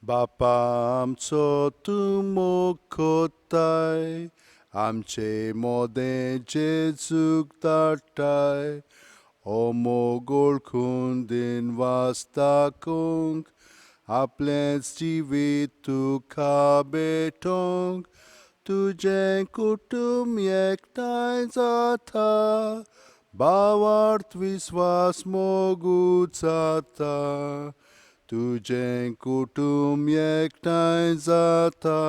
बापा आमचो तूं मोग कोत्ताय, आमचे मोदें जेजूक धाडटाय, हो मोग वळखून दिनवास दाखोवंक आपलेंच जिवीत तुका भेटोवंक तुजें कुटुंब एकठांय जाता, भावार्थ विस्वास मोगू जाता, तुजें कुटुंब एकठांय जाता,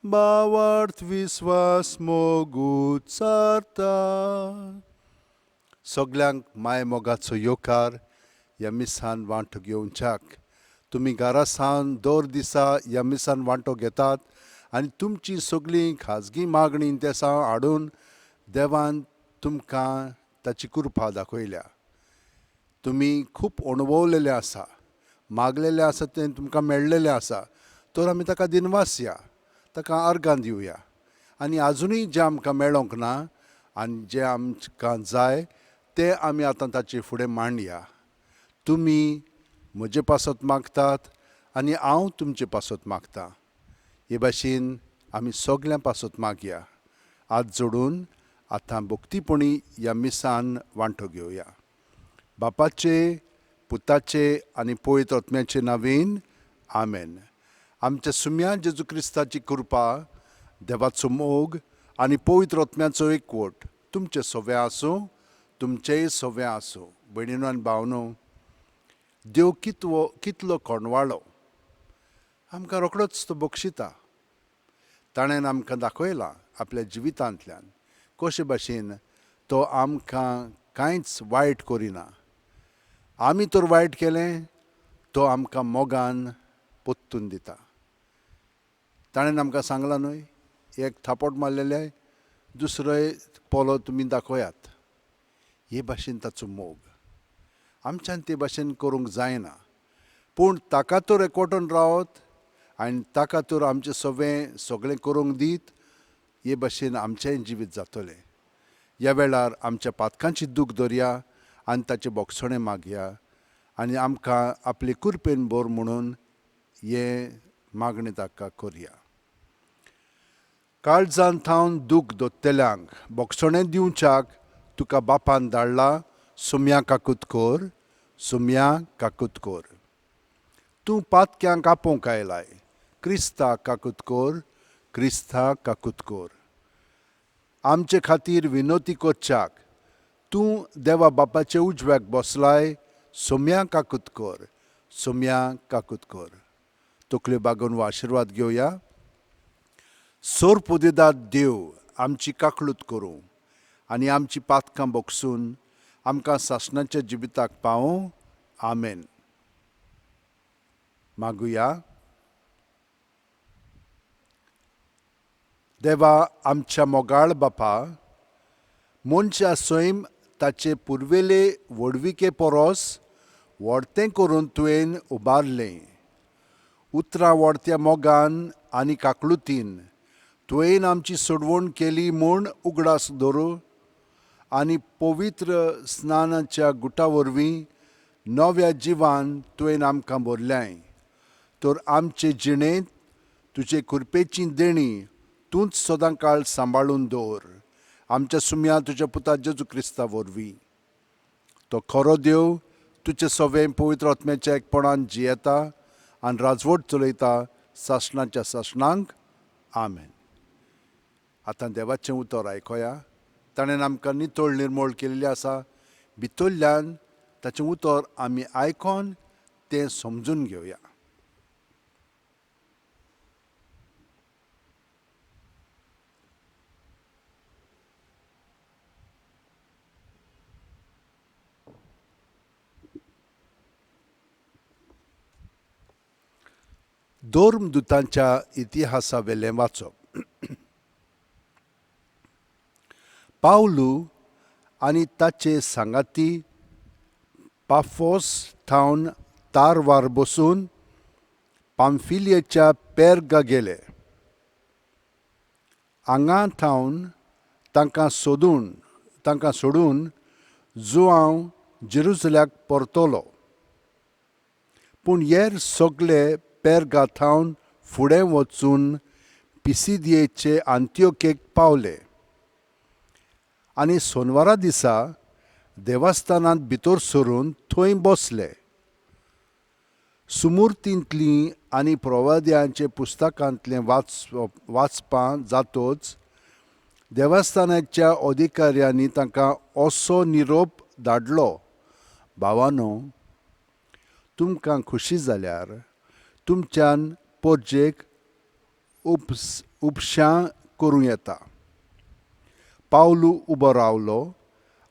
भावार्थ विस्वास मोगू जाता. सगल्यांक माय मोगाचो येवकार ह्या मिसान वांटो घेवच्याक. तुमी घरा सावन दर दिसा ह्या मिसान वांटो घेतात आनी तुमची सगळीं खाजगी मागणी तेसां हाडून देवान तुमकां ताची कृपा दाखयल्या. तुमी खूब अणभवलेलें आसा, मागलेलें आसा, तें तुमकां मेळ्ळेलें आसा, तर आमी ताका दिनवासया, ताका अर्गां दिवया. आनी आजुनूय जें आमकां मेळोंक ना आनी जें आमकां जाय तें आमी आतां ताचे फुडें मांडया. तुमी म्हजे पासत मागतात आनी हांव तुमचे पासत मागतां. हे भाशेन आमी सगल्यां पासत मागया. हात जोडून आतां भक्तीपणी ह्या मिसान वांटो घेवया. बापाचे, पुताचे आनी पवित्र आत्म्याचे नांवेन आमेन. आमच्या सुम्या जेजू क्रिस्ताची कृपा, देवाचो मोग आनी पवित्र आत्म्याचो एकवट तुमचे सवे आसूं, तुमचेय सवे आसूं. भयणीनो आनी भावनो, देव कितलो कितलो कोणवाळो, आमकां रोखडोच तो बक्षिता. ताणें आमकां दाखयलां आपल्या जिवितांतल्यान कशे भाशेन तो आमकां कांयच वायट करिना. आमी तर वायट केलें, तो आमकां मोगान पोत्तून दिता. ताणें आमकां सांगलां न्हय, एक थापट मारलेलें दुसरोय पोलो तुमी दाखयात. हे भाशेन ताचो मोग आमच्यान ते भाशेन करूंक जायना, पूण ताका तर एकवटून रावत आनी ताका तर आमचें सगळें सगळें करूंक दीत, हे भाशेन आमचेंय जिवीत जातलें. ह्या वेळार आमच्या पातकांची दूख दरया आनी ताचें बोगसणें मागया आनी आमकां आपले कृपेन भर म्हणून हें मागणें ताका करया. काळजान थावन दूख दोत्तेल्यांक बोगसणें दिवच्याक तुका बापान धाडला. सुम्या काकूत कर, सुम्या काकूत कर. तूं पातक्यांक आपोवंक आयलाय, क्रिस्ता काकूत कर, क्रिस्ता काकूत कर. आमचे खातीर विनोती करच्याक तूं देवा बापाचे उजव्याक बसलाय. सोम्या काकूत कर, सोम्या काकूत कर. तकल्यो बागोवन हो आशिर्वाद घेवया. सोरपुदेदात देव आमची काकळूत करूं आनी आमची पातकां बोगसून आमकां सासणाच्या जिविताक पावूं. आमेन. मागुया. देवा आमच्या मोगाळ बापा, मनशा सैम ताचे पुर्वेले व्हडविके परस व्हडतें करून तुवें उबारलें. उतरां व्हडत्या मोगान आनी काकळुतीन तुवें आमची सोडवण केली म्हूण उगडास दवरू आनी पवित्र स्नानाच्या गुटा वरवीं नव्या जिवान तुवें आमकां भरल्याय. तर आमचे जिणेंत तुजे कृपेची देणी तूंच सदां काळ सांबाळून दवर. आमच्या सुम्या तुज्या पुता जेजू क्रिस्ता वरवीं. तो खरो देव तुजे सवें पवित्र आत्म्याच्या एकपणान जियेता आनी राजवट चलयता सासणाच्या सासणांक. आमेन. आतां देवाचें उतर आयकोया. ताणें आमकां नितळ निर्मोळ केल्लें आसा. भितरल्यान ताचें उतर आमी आयकोन तें समजून घेवया. धर्मदुतांच्या इतिहासावेलें वाचप. पावलू आनी ताचे सांगाती पाफोस थावन तारवार बसून पाम्फिलियेच्या पेर्गा गेले. हांगा थावन तांकां सोडून जुआंव जेरुजल्याक परतलो. पूण हेर सगळे पेर्गा थावन फुडें वचून पिसिदियेचे आंतियोकेक पावले. आनी सोनवारा दिसा देवस्थानांत भितर सरून थंय बसले. सुमुर्तींतलीं आनी प्रवाद्यांचे पुस्तकांतलें वाचपां जातोच देवस्थानाच्या अधिकाऱ्यांनी तांकां असो निरोप धाडलो, भावानो, तुमकां खुशी जाल्यार तुमच्यान परजेक उपशां करूं येता. पावलू उबो रावलो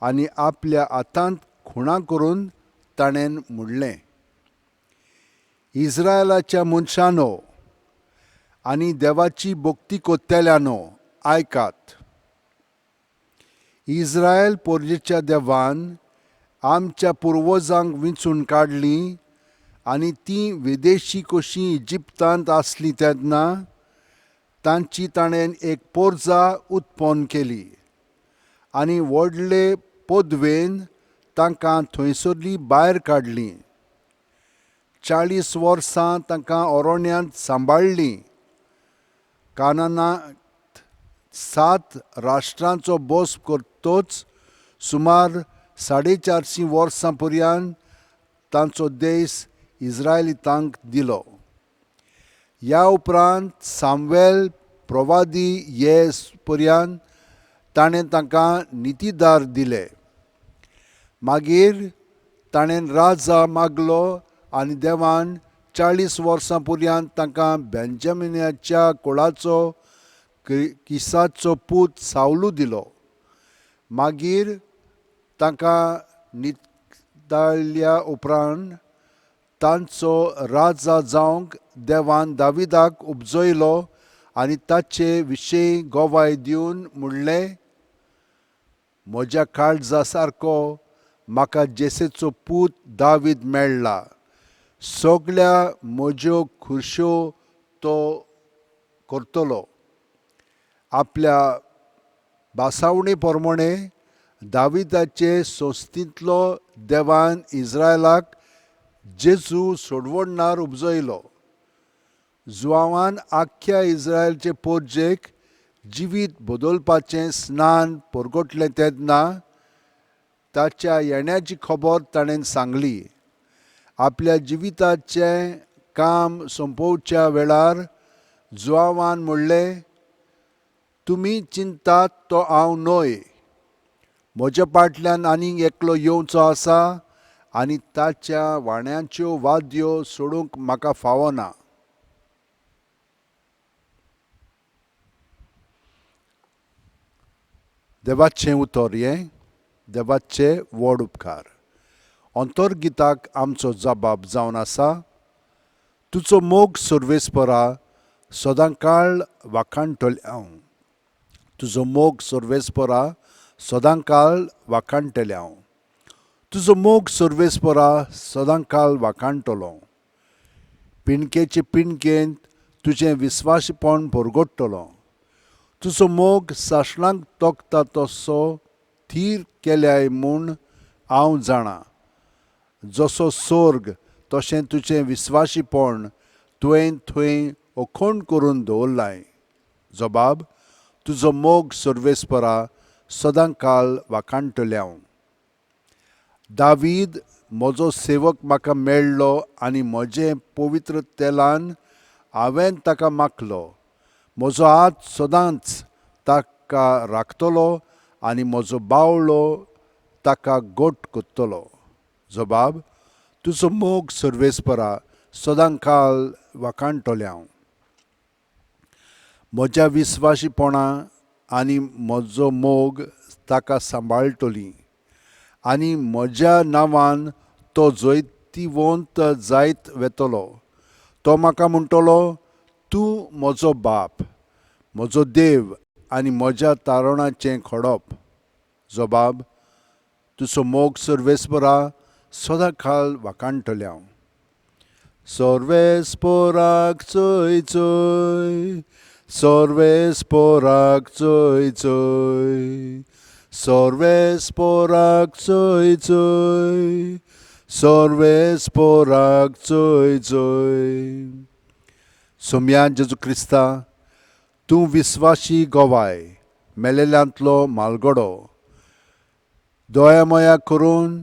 आनी आपल्या हातांत खुणां करून ताणें म्हणलें, इस्रायलाच्या मनशानो आनी देवाची भक्ती कोत्तेल्यानो, आयकात. इस्रायल पोरजेच्या देवान आमच्या पुर्वजांक विंचून काडलीं आनी तीं विदेशी कशीं इजिप्तांत आसलीं तेन्ना तांची ताणें एक पोरजा उत्पन्न केली आनी व्हडले पदवेन तांकां थंयसरली भायर काडलीं. 40 वर्सां तांकां अरण्यांत सांबाळ्ळीं. कानानांत 7 राष्ट्रांचो बस करतोच सुमार 450 वर्सां पर्यंत तांचो देश इस्रायलितांक दिलो. ह्या उपरांत सामवेल प्रवादी येस पर्यंत ताणें तांकां नितीदार दिले. मागीर ताणें राजा मागलो आनी देवान 40 वर्सां पर्यंत तांकां बेंजामिनाच्या कुळाचो किसाचो पूत सावलू दिलो. मागीर तांकां निताळ्ळ्या उपरांत तांचो राजा जावंक देवान दाविदाक उपजयलो आनी ताचे विशीं गवाय दिवन म्हणलें, म्हज्या काळजा सारको म्हाका जेसेचो पूत दावीद मेळ्ळा, सगळ्या म्हज्यो खुर्श्यो तो करतलो. आपल्या भासावणी प्रमाणे दाविदाचे संस्थेंतलो देवान इस्रायलाक जेजू सोडवणणार उपजयलो. जुआवान आख्ख्या इस्रायलचे पोरजेक जिवीत बदलपाचें स्नान परगटलें तेन्ना ताच्या येण्याची खबर ताणें सांगली. आपल्या जिविताचें काम सोंपोवच्या वेळार जुआवान म्हणलें, तुमी चिंतात तो हांव न्हय, म्हज्या फाटल्यान आनीक एकलो येवचो आसा आनी ताच्या वाण्यांच्यो वाद्यो सोडूंक म्हाका फावना. देवाचें उतर हें देवाचे व्हड उपकार. अंतर्गिताक आमचो जबाब जावन आसा, तुजो मोग सर्वेस्परा सदांकाळ वाखाणटलें हांव. तुजो मोग सर्वेस्परा सदांकाळ वाखाणटलें हांव. तुजो मोग सर्वेस्परा सदांकाळ वाखाणटलो. पिणकेचे पिणकेंत तुजें विस्वासपण परगडटलो. तुजो मोग सासणाक तोखता तसो थीर केल्याय म्हूण हांव जाणा. जसो सोर्ग तशें तुजें विस्वासीपण तुवें थंय अखंड करून दवरलाय. जबाब, तुजो मोग सर्वेस्परा सदांकाळ वाखाणटलें हांव. दावीद म्हजो सेवक म्हाका मेळ्ळो आनी म्हजें पवित्र तेलान हांवें ताका माखलो. म्हजो हात सदांच ताका राखतलो आनी म्हजो बावळो ताका गोट करतलो. जबाब, तुजो मोग सर्वेस्परा सदांकाळ वाखाणटलें हांव. म्हज्या विस्वासीपणा आनी म्हजो मोग ताका सांबाळटली आनी म्हज्या नांवान तो जैतिवंत जायत वेतलो. तो म्हाका म्हणटलो, तूं म्हजो बाप, म्हजो देव आनी म्हज्या तारणाचें खडप. जबाब, तुजो मोग सर्वेस्परा सदांकाळ वाखाणटलें हांव. सर्वेस्पराक चोय चोय, सर्वेस्पराक चोय चोय, सर्वेस्पराक चोय चोय, सर्वेस्पराक चोय चोय. सोम्या जेजू क्रिस्ता, तूं विस्वाशी गवाय, मेलेल्यांतलो म्हालगडो, दयामया करून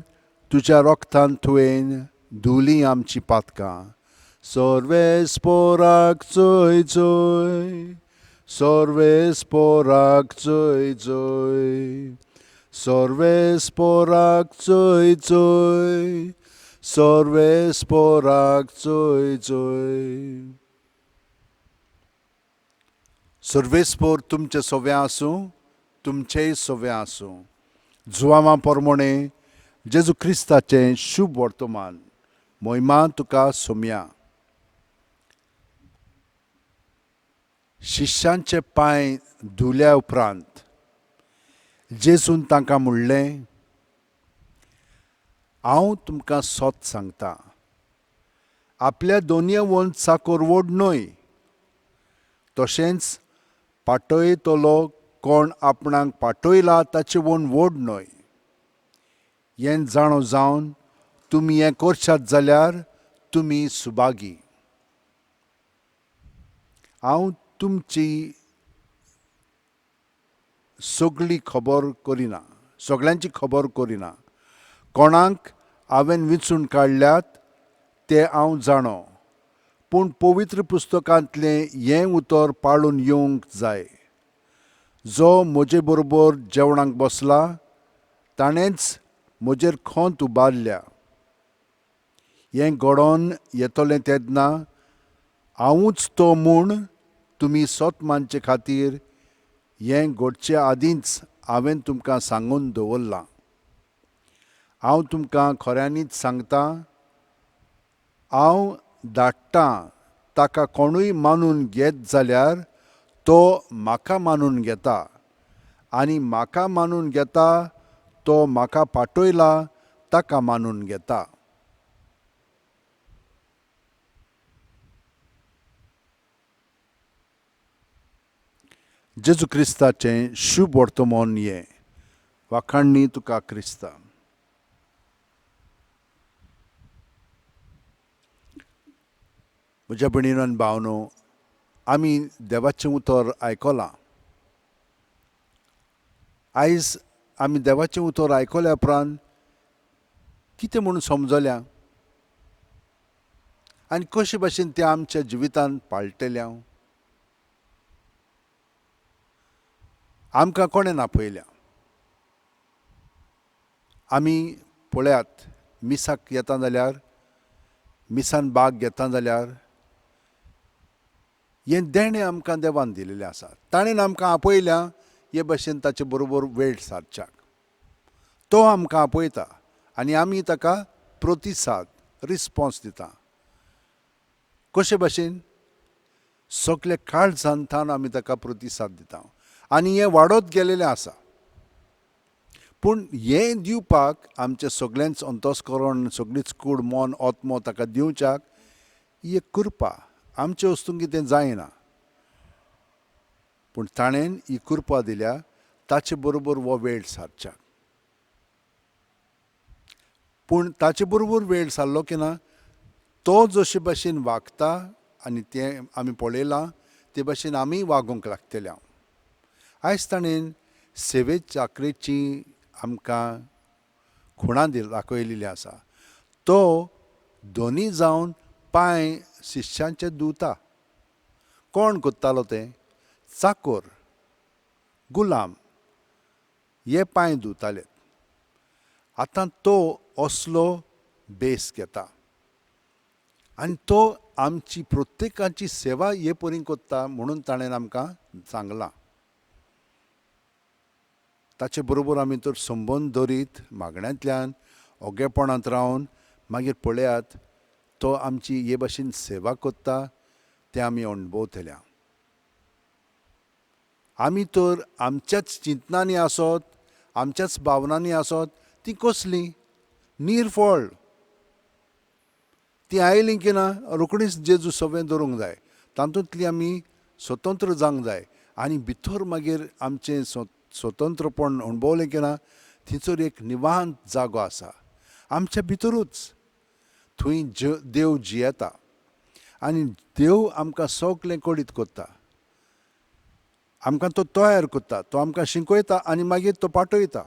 तुज्या रोगतान तुवें धुवलीं आमचीं पातकां. सर्वेस्पोराक चोय चोय, सर्वेस्पोराक चोय चोय, सर्वेस्पोराक चोय चोय, सर्वेस्पोराक चोय चोय. सर्वेस्पोर तुमचें सोव्यां आसूं, तुमचेय सोव्यां आसूं. जुवांवा पोरमोणे जेजू क्रिस्ताचें शुभ वर्तमान. मोहिमा तुका सोम्या. शिश्यांचे पांय धुल्या उपरांत जेजून तांकां म्हणलें, हांव तुमकां सत सांगता, आपल्या दोनयेवन चाकोर व्हड न्हय, तशेंच पाटयतलो कोण आपणाक पाटयला ताचे वोन व्हड न्हय. हें जाणो जावन तुमी हें करशात जाल्यार तुमी सुभागी. हांव तुमची सगळी खबर करिना, सगळ्यांची खबर करिना. कोणाक हांवें विंचून काडल्यात ते हांव जाणो, पूण पवित्र पुस्तकांतलें हें उतर पाळून येवंक जाय, जो म्हजे बरोबर जेवणाक बसला ताणेंच म्हजेर खंत उबारल्या. हें घडोवन येतलें तेन्ना हांवूच तो म्हूण तुमी सत मानचे खातीर हें घडचे आदींच हांवें तुमकां सांगून दवरलां. हांव तुमकां खऱ्यांनीच सांगता, हांव धाडटां ताका कोणूय मानून घेत जाल्यार तो म्हाका मानून घेता, आनी म्हाका मानून घेता तो म्हाका पाटयला ताका मानून घेता. जेजू क्रिस्ताचें शुभ वर्तमान हें. वाखाणणी तुका क्रिस्ता. म्हज्या भयणीनो आनी भावनो, आमी देवाचें उतर आयकलां. आयज आमी देवाचें उतर आयकल्या उपरांत कितें म्हूण समजल्या आनी कशे भाशेन तें आमच्या जिवितांत पाळटेल्या? आमकां कोणें आपयल्या? आमी पळयात, मिसाक येता जाल्यार, मिसान भाग घेता जाल्यार हें देणें आमकां देवान दिलेलें आसा. ताणें आमकां आपयल्या हे भाशेन ताचे बरोबर वेळ सारच्याक. तो आमकां आपयता आनी आमी ताका प्रतिसाद, रिस्पोन्स दिता. कशे भाशेन? सगळे काळजांतान आमी ताका प्रतिसाद दिता आनी हें वाडत गेलेलें आसा. पूण हें दिवपाक आमचें सगळेंच अंतस्करण, सगळीच कूड, मन, आत्मो ताका दिवच्याक ही एक कृपा. आमचे वस्तूंक कितें जायना, पूण ताणें ही कृपा दिल्या ताचे बरोबर हो वेळ सारच्याक. पूण ताचे बरोबर वेळ सारलो की ना, तो जशे भाशेन वागता आनी तें आमी पळयलां ते भाशेन आमी वागूंक लागतले. आयज ताणें सेवे चाकरेची आमकां खुणां दाखयलेली आसा. तो दोनी जावन पांय शिश्यांचे धुता. कोण करतालो तें? चाकोर, गुलाम हे पांय धुताले. आतां तो असलो बेस घेता आनी तो आमची प्रत्येकाची सेवा हे परी करता म्हणून ताणें आमकां सांगलां. ताचे बरोबर आमी तर संबंद दवरीत मागण्यांतल्यान ओगेपणांत रावन मागीर पळयात तो आमची हे भाशेन सेवा करता तें आमी अणभवतल्या. आमी तर आमच्याच चिंतनांनी आसत, आमच्याच भावनांनी आसत, ती कसली निर्फळ. ती आयली की ना रोखडीच जेजू सगळें दवरूंक जाय, तातूंतली आमी स्वतंत्र जावंक जाय आनी भितर मागीर आमचें स्वतंत्रपण अणभवलें की ना थंयसर एक निवांत जागो आसा आमच्या भितरूच, थंय देव जियेता. आनी देव आमकां सगलें कळीत करता, आमकां तो तयार करता, तो आमकां शिकयता आनी मागीर तो पाठयता.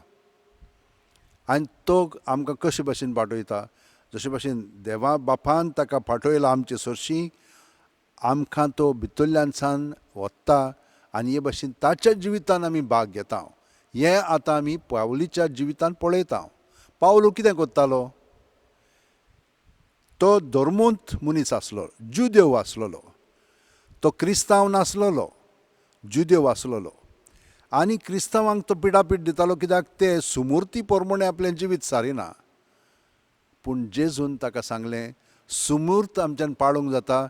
आनी तो आमकां कशे भाशेन पाठयता? जशे भाशेन देवा बापान ताका पाठयला आमचे सरशीं, आमकां तो भितरल्यान सान वता आनी हे भाशेन ताच्या जिवितान आमी भाग घेता. हें आतां आमी पावलीच्या जिवितान पळयता. पावलो कितें करतालो? तो धर्मूंत मनीस आसलो, जुदेव आसलेलो, तो क्रिस्तांव नासलेलो, जुदेव आसलेलो. आनी क्रिस्तांवांक तो पिडापीड दितालो, कित्याक ते सुमुर्ती प्रमाणे आपलें जिवीत सारिना. पूण जेजून ताका सांगलें, सुमूर्त आमच्यान पाळूंक जाता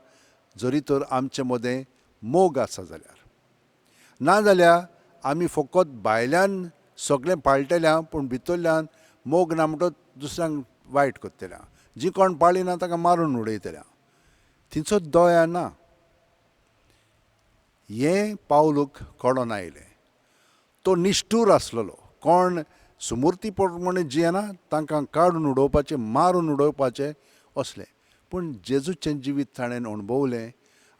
जरी तर आमचे मदें मोग आसा जाल्यार, ना जाल्यार आमी फकत भायल्यान सगळें पाळटेल्या पूण भितरल्यान मोग ना म्हणटच दुसऱ्यांक वायट करतल्या, जी कोण पाळिना ताका मारून उडयतल्या, तिचो दया ना. हें पावलूक कळोन आयलें. तो निश्ठूर आसलेलो, कोण सुमुर्ती प्रमाणे जियेना तांकां काडून उडोवपाचें, मारून उडोवपाचें असलें. पूण जेजूचें जिवीत ताणें अणभवलें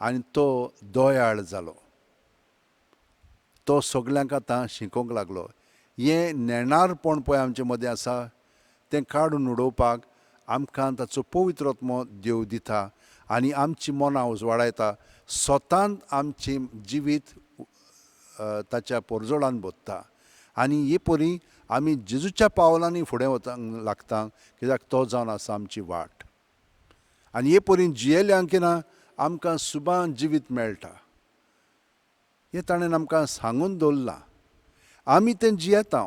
आनी तो दयाळ जालो. तो सगल्यांक आतां शिकोवंक लागलो. हें नेणारपण पळय आमचे मदें आसा तें काडून उडोवपाक आमकां ताचो पवित्र आत्मो देव दिता आनी आमची मनां उजवाडायता, स्वतान आमचें जिवीत ताच्या पोरजोळान भरता. आनी हे परी आमी जेजूच्या पावलांनी फुडें वचूंक लागता, कित्याक तो जावन आसा आमची वाट. आनी हे परी जियेल्यांक ना आमकां सुबान जिवीत मेळटा. हें ताणें आमकां सांगून दवरलां, आमी तें जियेता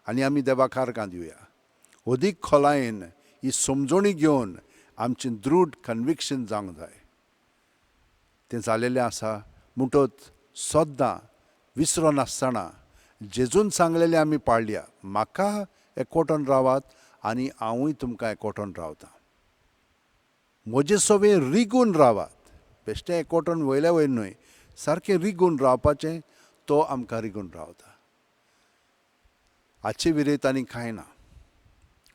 आनी आमी देवाक आर्गां दिवया. अदीक खोलायेन ही समजणी घेवन आमचें दृढ कन्विक्शन जावंक जाय. तें जालेलें आसा म्हणटच सद्दां विसरो नासतना जेजून सांगलेलें आमी पाळया. म्हाका एकवटून रावात आनी हांवूय तुमकां एकवटून रावतां. म्हजे सवें रिगून रावात, बेश्टें एकवटून वयल्या वयर न्हय, सारकें रिगून रावपाचें. तो आमकां रिगून रावता. हाचे विरयत आनी कांय ना,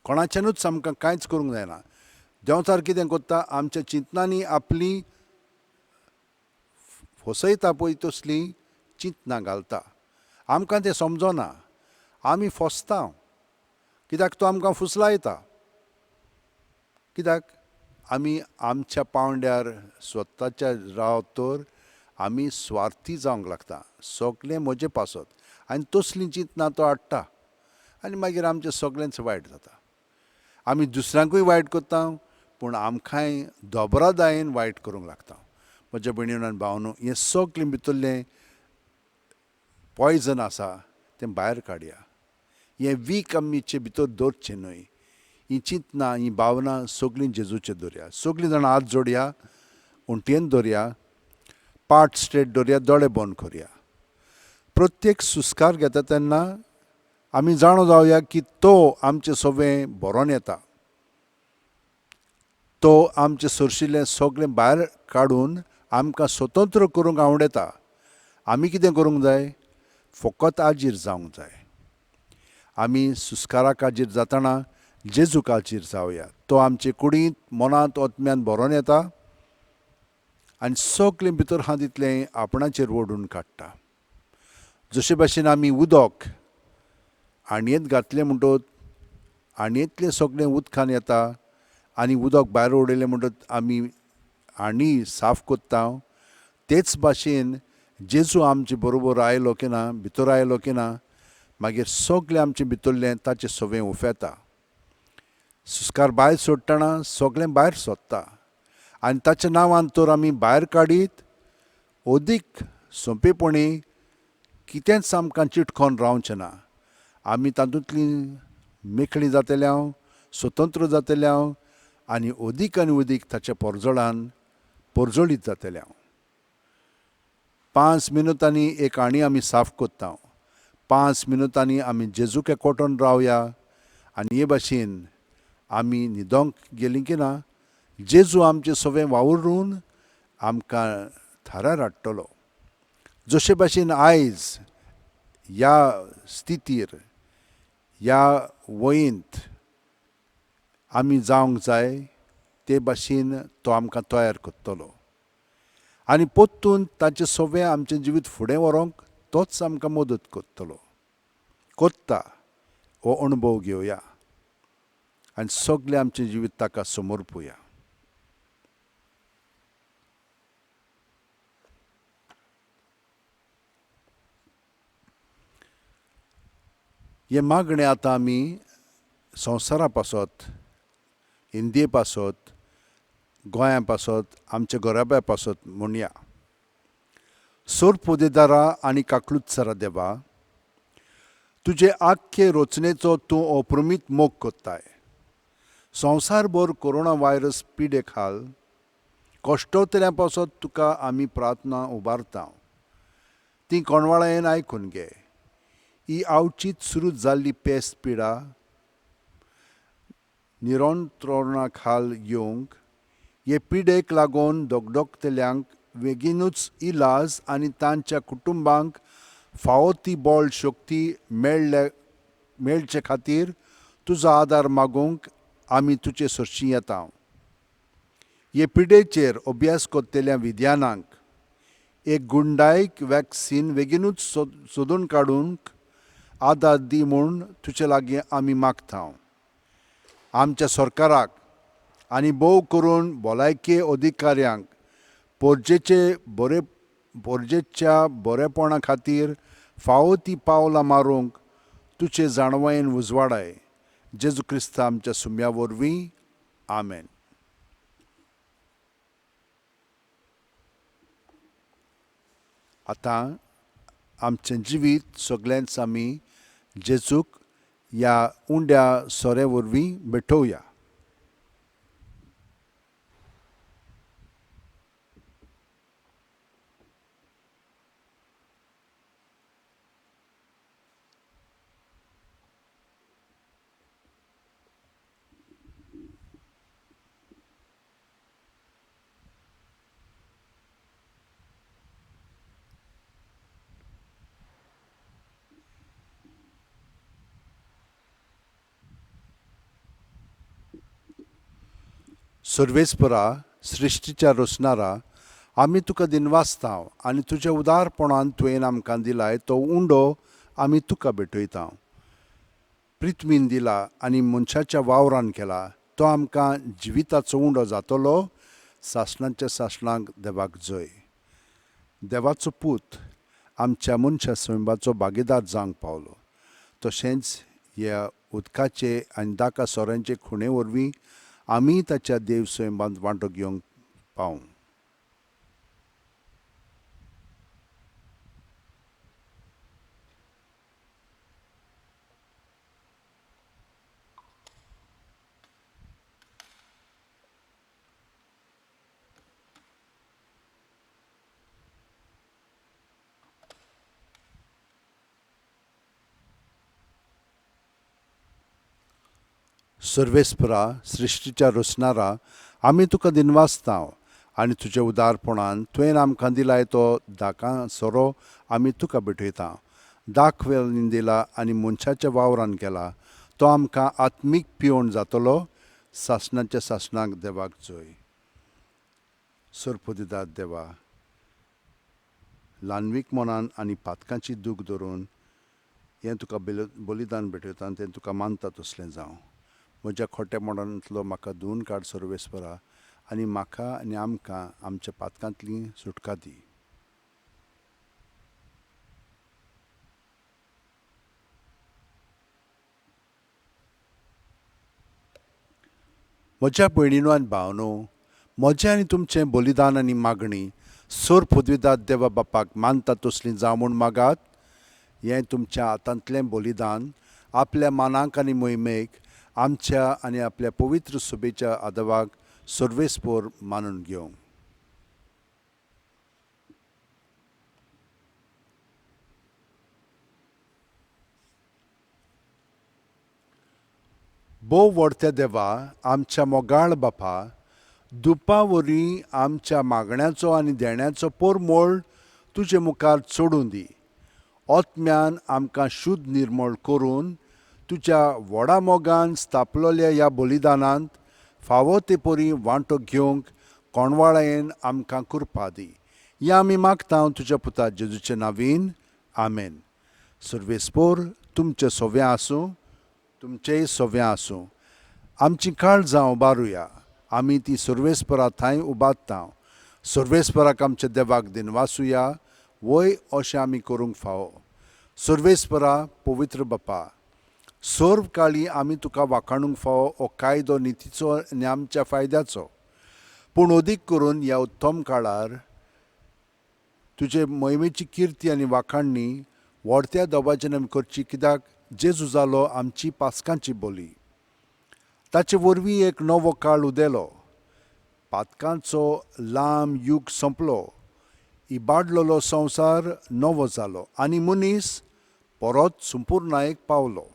कोणाच्यानूच आमकां कांयच करूंक जायना. देंवचार कितें करता, आमच्या चिंतनांनी आपली फसयता पळय तसलीं चिंतनां घालता. आमकां तें समजना, आमी फसता, कित्याक तो आमकां फुसलायता. कित्याक आमी आमच्या पांवड्यार स्वताच्या रावत तर आमी स्वार्थी जावंक लागता, सगळें म्हजें पासत, आनी तसलीं चिंतनां तो हाडटा आनी मागीर आमचें सगळेंच वायट जाता. आमी दुसऱ्यांकूय वायट करता पूण आमकांय दोबरादायेन वायट करूंक लागता. म्हज्या भयणीन आनी भावनो, हें सगळें भितरलें पॉयजन आसा तें भायर काडया. हें वीक आमीचे भितर दवरचें न्हय. ही चिंतनां, ही भावनां सगळीं जेजूचेर दवरया. सगळीं जाणां हात जोडया, उंटयेन दवरया, पाट स्ट्रेट दवरया, दोळे बंद करया. प्रत्येक सुस्कार घेता तेन्ना आमी जाणो जावया की तो आमचें सगळें भरोन येता. तो आमचें सरशिल्लें सगळें भायर काडून आमकां स्वतंत्र करूंक आवडटा. आमी कितें करूंक जाय? फकत आजीर जावंक जाय. आमी सुस्काराक आजीर जातना जेजूक आजीर जावया. तो आमचे कुडींत, मनांत, आत्म्यान भरोन येता आनी सगळें भितर आहा तितलें आपणाचेर ओडून काडटा. जशे भाशेन आमी उदक आणयेंत घातलें म्हणटच आणयेंतलें सगळें उदकान येता आनी उदक भायर उडयलें म्हणटच आमी आणी साफ करता, तेच भाशेन जेजू आमचे बरोबर आयलो की ना, भितर आयलो की ना, मागीर सगळें आमचें भितरलें ताचें सवें उफेता. सुस्कार भायर सोडटना सगळें भायर सोदता आनी ताच्या नांवान तर आमी भायर काडीत अदीक सोंपेपणी कितेंच आमकां चिटकोन रावचें ना. आमी तातूंतली मेकळी जातले हांव, स्वतंत्र जातले हांव आनी अदीक आनी अदीक ताच्या पोरजोळान पोरजोळीत जातले हांव. 5 मिनुतांनी एक आणी आमी साफ करता. 5 मिनुतांनी आमी जेजूक एकवटून रावया आनी हे भाशेन आमी न्हिदोंक गेलीं की ना, जेजू आमचें सगळें वावरून आमकां थारार हाडटलो. जशे भाशेन आयज ह्या स्थितीर, ह्या वयंत आमी जावंक जाय, ते भाशेन तो आमकां तयार करतलो आनी परतून ताचें सगळें आमचें जिवीत फुडें व्हरूंक तोच आमकां मदत करतलो करता. हो अणभव घेवया आनी सगळें आमचें जिवीत ताका समर्पुया. हें मागणें आतां आमी संवसारा पासत, इंडिये पासत, गोंया पासत, आमच्या घराब्या पासत म्हणया. सोरपोदेदारा आनी काकलुत्सरा देवा, तुजे आख्खे रचनेचो तूं अप्रमीत मोग करताय. संवसारभर कोरोना व्हायरस पिडे खाल कश्टोतल्या पासत तुका आमी प्रार्थना उबारता, ती कोणवाळायेन आयकून घे. ही आवचीत सुरू जाल्ली पेस्त पिडा निरंत्रणा खाल येवंक हे पिडेक लागून दगदगतल्यांक बेगीनूच इलाज आनी तांच्या कुटुंबांक फावो ती बळ शक्ती मेळचे खातीर तुजो आदार मागूंक आमी तुजे सरशी येता. हे पिडेचेर अभ्यास करतल्या विद्यानांक एक गुंडायक वॅक्सीन बेगीनूच सोदून काडूंक आदार दी म्हूण तुजे लागीं आमी मागता. आमच्या सरकाराक आनी भोव करून भलायकी अधिकाऱ्यांक पोरजेच्या बरेपणा खातीर फावो ती पावलां मारूंक तुजे जाणवायेन उजवाडाय. जेजू क्रिस्ता आमच्या सुम्या वरवीं, आमेन. आतां आमचें जिवीत सगळ्यांच आमी जेजूक ह्या उंड्या सोऱ्या वरवीं भेटोवया. सर्वेस्परा, सृश्टीच्या रचणारा, आमी तुका दिनवासता आनी तुज्या उदारपणान तुवें आमकां दिलाय तो उंडो आमी तुका भेटयता. पृथ्वीन दिला आनी मनशाच्या वावरान केला तो आमकां जिविताचो उंडो जातलो. सासणाच्या सासणाक देवाक जय. देवाचो पूत आमच्या मनशा सैमाचो भागीदार जावंक पावलो. तशेंच ह्या उदकाचे आनी दाका सोऱ्यांचे खुणे वरवीं आमी ताच्या देव सैमांत वांटो घेवंक पावूं. सर्वेस्परा, सृश्टीच्या रचणारा, आमी तुका दिनवासता आनी तुज्या उदारपणान तुवें आमकां दिलाय तो दाका सोरो आमी तुका भेटयता. दाख वेलीन दिला आनी मनशाच्या वावरान केला तो आमकां आत्मीक पिवण जातलो. सासणाच्या सासणाक देवाक जय. सरपदिदार देवा, ल्हानवीक मनान आनी पातकांची दूख धरून हें तुका बलिदान भेटयता आनी तें तुका मानता तसलें जावं. म्हज्या खोट्या मनांतलो म्हाका धुवन काड सर्वेस्परा आनी म्हाका आनी आमकां आमच्या पातकांतली सुटका दी. म्हज्या भयणीनो आनी भावनो, म्हजें आनी तुमचें बलिदान आनी मागणी सोर पदवीदार देवा बापाक मानता तसली जावं म्हूण मागात. हें तुमच्या हातांतलें बलिदान आपल्या मानाक आनी मोहिमेक आमच्या आनी आपल्या पवित्र सभेच्या आदवाक सर्वेस्पोर मानून घेवं. भोव व्हडत्या देवा, आमच्या मोगाळ बापा, दुपा वरवीं आमच्या मागण्याचो आनी देण्याचो पोरमोळ तुजे मुखार चडूं दी. आत्म्यान आमकां शुद्ध निर्मळ करून तुज्या व्हडा मोगान स्थापलेल्या ह्या बलिदानांत फावो ते परी वांटो घेवंक कोणवाळायेन आमकां कृपा दी. हें आमी मागता तुज्या पुता जेजूचे नांवीन, आमेन. सर्वेस्पोर तुमचें सोव्यां आसूं, तुमचेय सोव्यां आसूं. आमचीं काळजां उबारुया, आमी ती सर्वेस्परा थंय उबारता. सर्वेस्पराक आमच्या देवाक दिनवासुया, वय अशें आमी करूंक फावो. सर्वेस्परा, पवित्र बापा, सर्व काळी आमी तुका वाखाणूंक फावो. हो कायदो नितीचो आनी आमच्या फायद्याचो, पूण अदीक करून ह्या उत्तम काळार तुजे मोहिमेची किर्ती आनी वाखाणणी व्हडत्या दबाज्यान आमी करची, कित्याक जेजू जालो आमची पास्कांची बोली. ताचे वरवीं एक नवो काळ उदेलो, पातकांचो लांब युग सोंपलो, इबाडलेलो संवसार नवो जालो आनी मनीस परत संपुर्णायेक पावलो.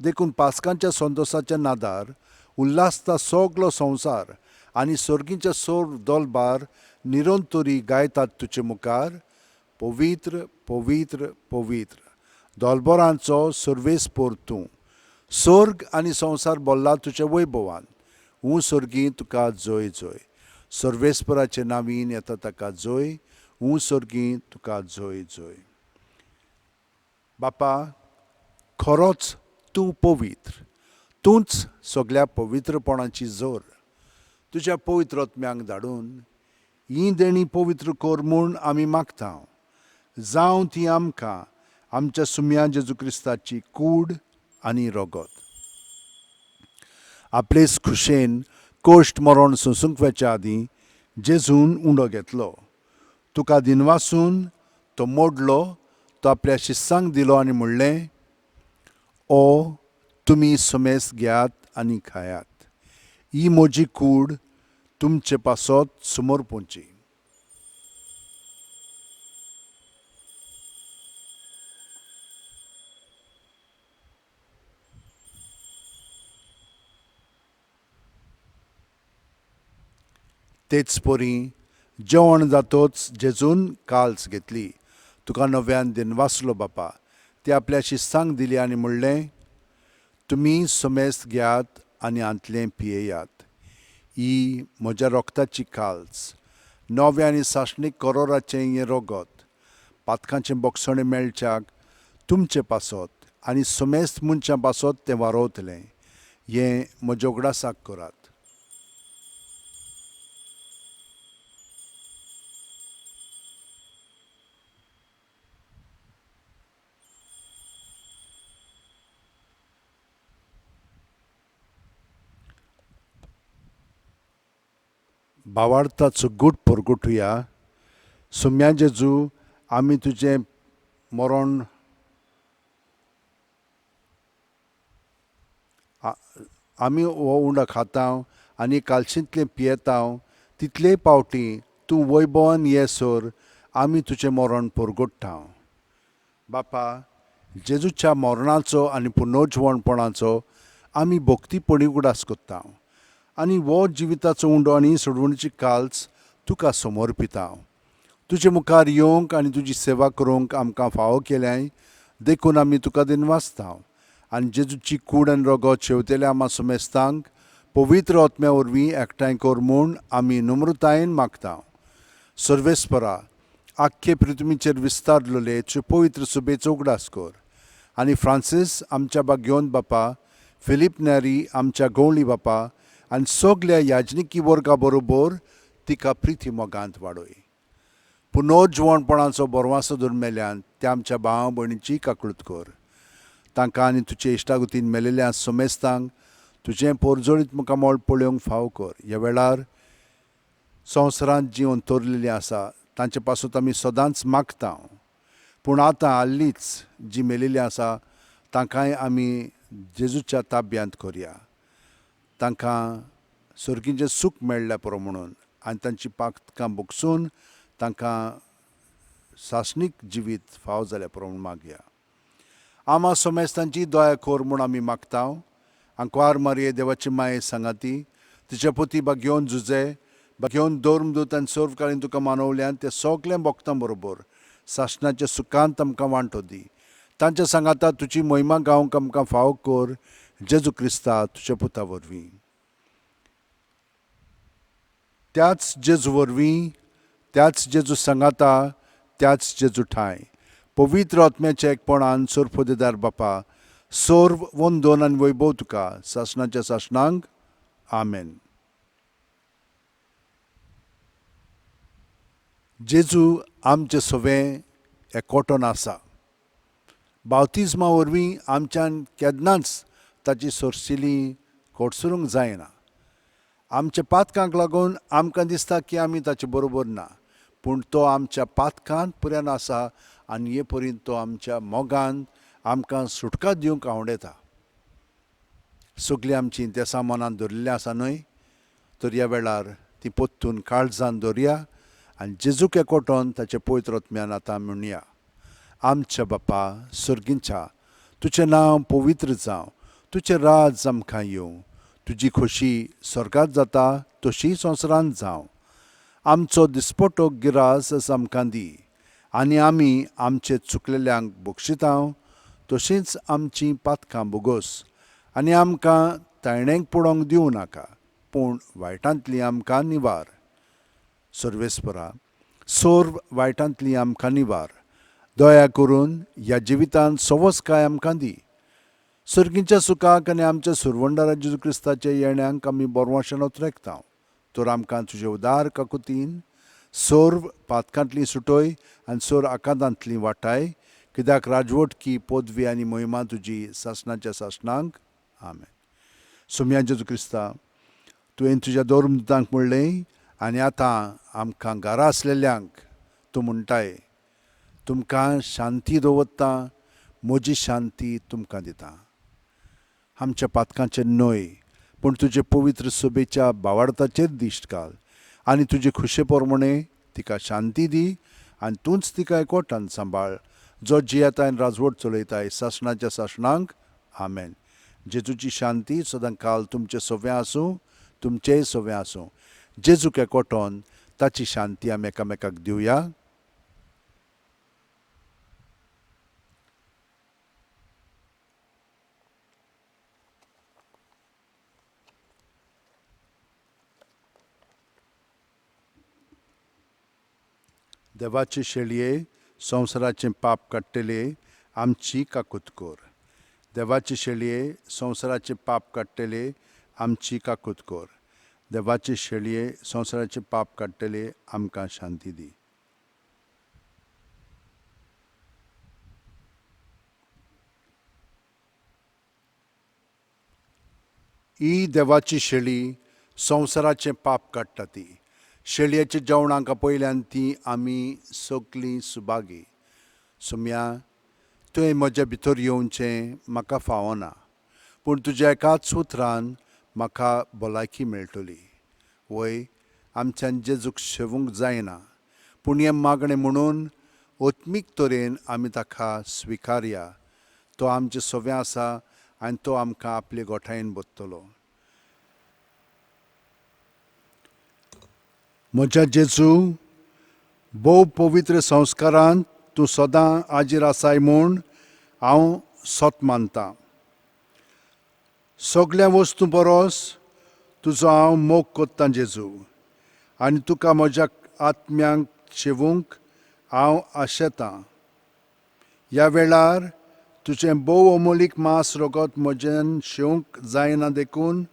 देखून पास्कांच्या संतोसाच्या नादार उल्हासता सगलो संवसार आनी सर्गीच्या सोर दोलबार निरंतरी गायतात तुजे मुखार, पवित्र पवित्र पवित्र दोलबरांचो सर्वेस्पोर तूं. सर्ग आनी संवसार भरला तुज्या वैभवान. ऊं सर्गी तुका जय जय. सर्वेस्पराचे नांवीन येता ताका जय. ऊं सर्गी तुका जय जय. बापा, खरोच तूं पवित्र, तूंच सगल्या पवित्रपणाची जोर. तुज्या पवित्र आत्म्यांक धाडून हीं देणीं पवित्र कर म्हूण आमी मागता. जावं ती आमकां आमच्या सुम्या जेजू क्रिस्ताची कूड आनी रगत. आपलेच खुशेन कश्ट मरण सोंसूंक वचच्या आदीं जेजून उंडो घेतलो, तुका दिनवासून तो मोडलो, तो आपल्या शिस्सांक दिलो आनी म्हणलें, ओ तुमी समेस्त घेयात आनी खायात, ही म्हजी कूड तुमचे पासत समर्पूंची. तेच परी जेवण जातोच जेजून काल्स घेतली, तुका नव्यान दिनवासलो बापा, ती आपल्या शिस्तांक दिली आनी म्हणलें, तुमी समेस्त घेयात आनी हांतलें पियेयात, ही म्हज्या रोगताची काल्स, नव्या आनी सासणीक करोराचें हें रगत, पातकांचें बोगसणें मेळच्याक तुमचे पासत आनी समेस्त मनशां पासत तें वारोवतलें. हें म्हज्या उगडासाक करात. भावार्थाचो गूट परगटुया. सुम्या जेजू, आमी तुजें मरण आमी हो उंडो खाता आनी कालशींतलें पियेता, तितलेय पावटी तूं वैभवान ये सर आमी तुजें मरण परगट्टा. बापा, जेजूच्या मरणाचो आनी पुनर्जिवणपणाचो आमी भक्तीपणी उगडास करता आनी हो जिविताचो उंडो आनी सोडवणीची काल्स तुका समर्पिता. तुजे मुखार येवंक आनी तुजी सेवा करूंक आमकां फावो केल्याय देखून आमी तुका दिनवासता आनी जेजूची कूड आनी रगत शेवतेल्या आमा समेस्तांक पवित्र आत्म्या वरवीं एकठांय कर म्हूण आमी नम्रतायेन मागता. सर्वेस्परा, आख्खे पृथ्वीचेर विस्तारलेले तुजे पवित्र सुबेचो उगडास कर आनी फ्रांसीस आमच्या बागयोन बापा, फिलीप न्यारी आमच्या गवळी बापा आनी सगल्या याजनिकी वर्गा बरोबर तिका प्रिती मोगांत वाडय. पुनर्जिवणपणाचो बरवासो धरून मेल्यान त्या आमच्या भाव भयणीची काकळूत कर. तांकां आनी तुजे इश्टागतीन मेलेल्या समेस्तांक तुजें पोरजोळीत मुखामळ पळोवंक फाव कर. ह्या वेळार संवसारांत जीं अंतरलेलीं आसा तांचे पासत आमी सदांच मागता, पूण आतां हालींच जीं मेलेलीं आसा तांकांय आमी जेजूच्या ताब्यांत करया. तांकां सर्गीचें सूख मेळ्ळ्या पुरो म्हणून आनी तांची पातकां भोगसून तांकां सासणीक जिवीत फाव जाल्या पुरो म्हूण मागया. आमा समेस्तांची दया कर म्हूण आमी मागता. आंकवार मारये देवाची माये सांगाती तिच्या पोती बागेवन जुजे बागेवन धर्मदूत आनी सर्वकालीन तुका मानवल्यान ते सगळें भोगतां बरोबर सासणाच्या सुखांत आमकां वांटो दी. तांच्या सांगाता तुजी महिमा गावंक आमकां फावो कर, जेजू क्रिस्ता तुज्या पुता वरवीं. त्याच जेजू वरवीं, त्याच जेजू सांगाता, त्याच जेजू ठांय, पवित्र आत्म्याच्या एकपणान सोरफोदेदार बापा, सर्व वंदन आनी वैभव तुका सासणाच्या सासणांक. आमेन. जेजू आमचे सवें एकवटोन आसा. बावतिज्मा वरवीं आमच्यान केन्नाच ताची सोरशिली कोडसरूंक जायना. आमच्या पातकांक लागून आमकां दिसता की आमी ताचे बरोबर ना, पूण तो आमच्या पातकांत पुऱ्यान आसा आनी हे परीन तो आमच्या मोगान आमकां सुटका दिवंक आवडटा. सगळीं आमचीं देसां मनांत धरिल्लीं आसा न्हय, तर ह्या वेळार ती पोत्तून काळजान दवरया आनी जेजूक एकवटोन ताचे पवित्र आत्म्यान आतां म्हणया. आमच्या बापा सर्गींच्या, तुजें नांव पवित्र जावं, तुजें राज आमकां येवं, तुजी खोशी स्वर्गांत जाता तशी संवसारांत जावं. आमचो दिसपटो गिरास आमकां दी आनी आमी आमचे चुकलेल्यांक बक्षिता तशींच आमचीं पातकां बोगोस आनी आमकां तायणेक पडोवंक दिवं नाका, पूण वायटांतली आमकां निवार. सर्वेस्परा, सर्व वायटांतली आमकां निवार, दया करून ह्या जिवितांत सवसकाय आमकां दी. सर्गीच्या सुखाक आनी आमच्या सुरवंडारा जेजू क्रिस्ताच्या येण्यांक आमी बरवाशेन रेखता. तर आमकां तुजे उदार काकुतीन सर्व पातकांतली सुटय आनी सर्व आकांतांतली वाटाय, कित्याक राजवटकी पदवी आनी मोहिमा तुजी सासणाच्या सासणांक. आमेन. सोम्या जेजू क्रिस्ता, तुवें तुज्या धर्मदूतांक म्हणलें आनी आतां आमकां घरा आसलेल्यांक तूं म्हणटाय, तुमकां शांती दवरता, म्हजी शांती तुमकां दिता. आमच्या पातकांचेर न्हय, पूण तुजे पवित्र सभेच्या बावार्थाचेर दिश्ट घाल आनी तुजे खुशे प्रमाणे तिका शांती दी आनी तूंच तिका एकवटान सांबाळ, जो जियेताय आनी राजवट चलयताय सासणाच्या सासणांक. आमेन. जेजूची शांती सदां काल तुमचे सवें आसूं, तुमचेय सवें आसूं. जेजूक एकवटोन ताची शांती आमी एकामेकाक दिवया. देवाचे शेळये, संवसाराचें पाप काडटले, आमची काकूत कर. देवाचे शेळये, संवसाराचें पाप काडटले, आमची काकूत कर. देवाचे शेळये, संवसाराचें पाप काडटले, आमकां शांती दी. ही देवाची शेळी, संवसाराचें पाप काडटा ती. शेळयेच्या जेवणाक पयल्यान ती आमी सगलीं सुभागी. सोम्या, तुवें म्हज्या भितर येवचें म्हाका फावना, पूण तुज्या एकाच उतरान म्हाका भलायकी मेळटली. वय, आमच्यान जेजूक शेवूंक जायना, पूण हें मागणें म्हणून आत्मीक तरेन आमी ताका स्विकारया. तो आमचें सवें आसा आनी तो आमकां आपले गोठायेन बदतलो. म्हज्या जेजू, भोव पवित्र संस्कारांत तूं सदां आजीर आसाय म्हूण हांव सत मानतां. सगल्या वस्तू परस तुजो हांव मोग कोत्तां जेजू, आनी तुका म्हज्या आत्म्यांक शेवूंक हांव आशेतां. ह्या वेळार तुजें भोव अमोलीक मांस रगत म्हजेन शेवंक जायना, देखून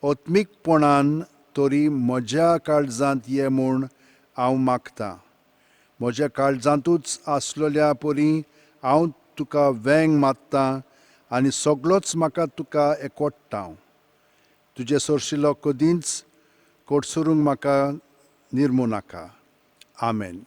आत्मीकपणान तरी म्हज्या काळजांत ये म्हूण हांव मागतां. म्हज्या काळजांतूच आसलेल्या परी हांव तुका वेंग मारतां आनी सगळोच म्हाका तुका एकवट्टा. तुजे सोरशिलो कदींच कोटसरूंक म्हाका निर्मू नाका. आमेन.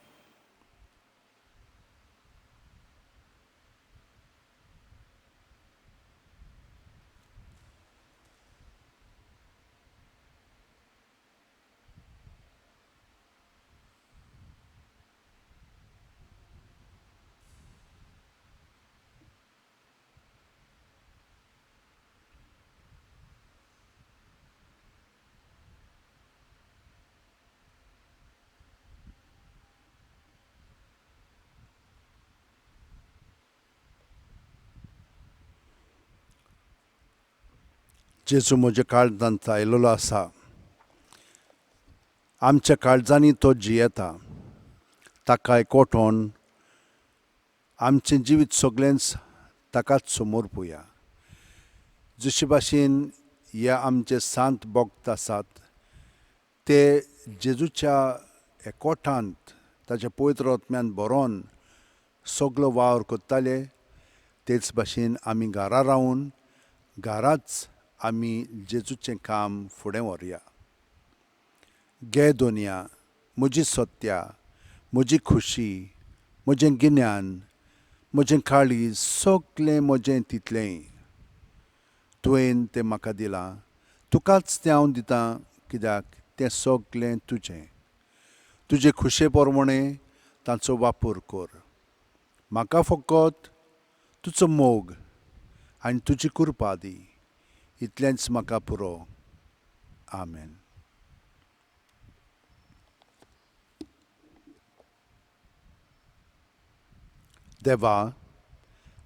जेजू म्हज्या काळजांत आयलेलो आसा. आमच्या काळजांनी तो जियेता. ताका एकवटोन आमचें जिवीत सगळेंच ताकाच समर्पुया. जशे भाशेन हे आमचे सांत भक्त आसात ते जेजूच्या एकवटांत ताच्या पवित्र आत्म्यान बरोवन सगलो वावर करताले, तेच भाशेन आमी घरा रावन घराच आमी जेजूचें काम फुडें व्हरया. गे दोनया, म्हजी सत्या, म्हजी खुशी, म्हजें गिन्यान, म्हजें काळीज, सगलें म्हजें तितलेंय तुवें तें म्हाका दिलां, तुकाच तें हांव दितां, कित्याक तें सगलें तुजें. तुजे खुशे प्रमाणें तांचो वापर कर. म्हाका फकत तुजो मोग आनी तुजी कृपा दी, इतलेंच म्हाका पुरो. आमेन. देवा,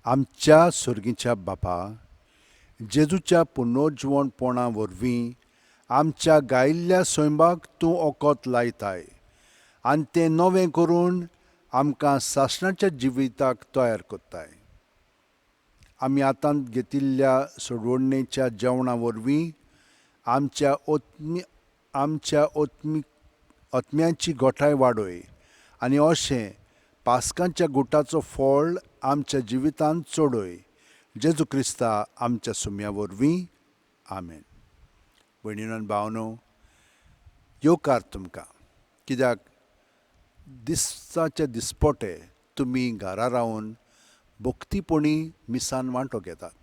आमच्या सर्गीच्या बापा, जेजूच्या पुनर्जिवणपणा वरवीं आमच्या गायिल्ल्या सैमाक तूं ओकत लायताय आनी तें नवें करून आमकां सासणाच्या जिविताक तयार करताय. आमी आतां घेतिल्ल्या सोडवणेच्या जेवणा वरवीं आमच्या आमच्या आत्म्याची गोठाय वाडय आनी अशें पास्कांच्या गुटाचो फळ आमच्या जिवितांत चडय. जेजू क्रिस्ता आमच्या सुम्या वरवीं. आमेन. भयणीनो आनी भावनो, येवकार तुमकां, कित्याक दिसाचे दिसपोटे तुमी घरा रावन भक्तीपणी मिसान वांटो घेतात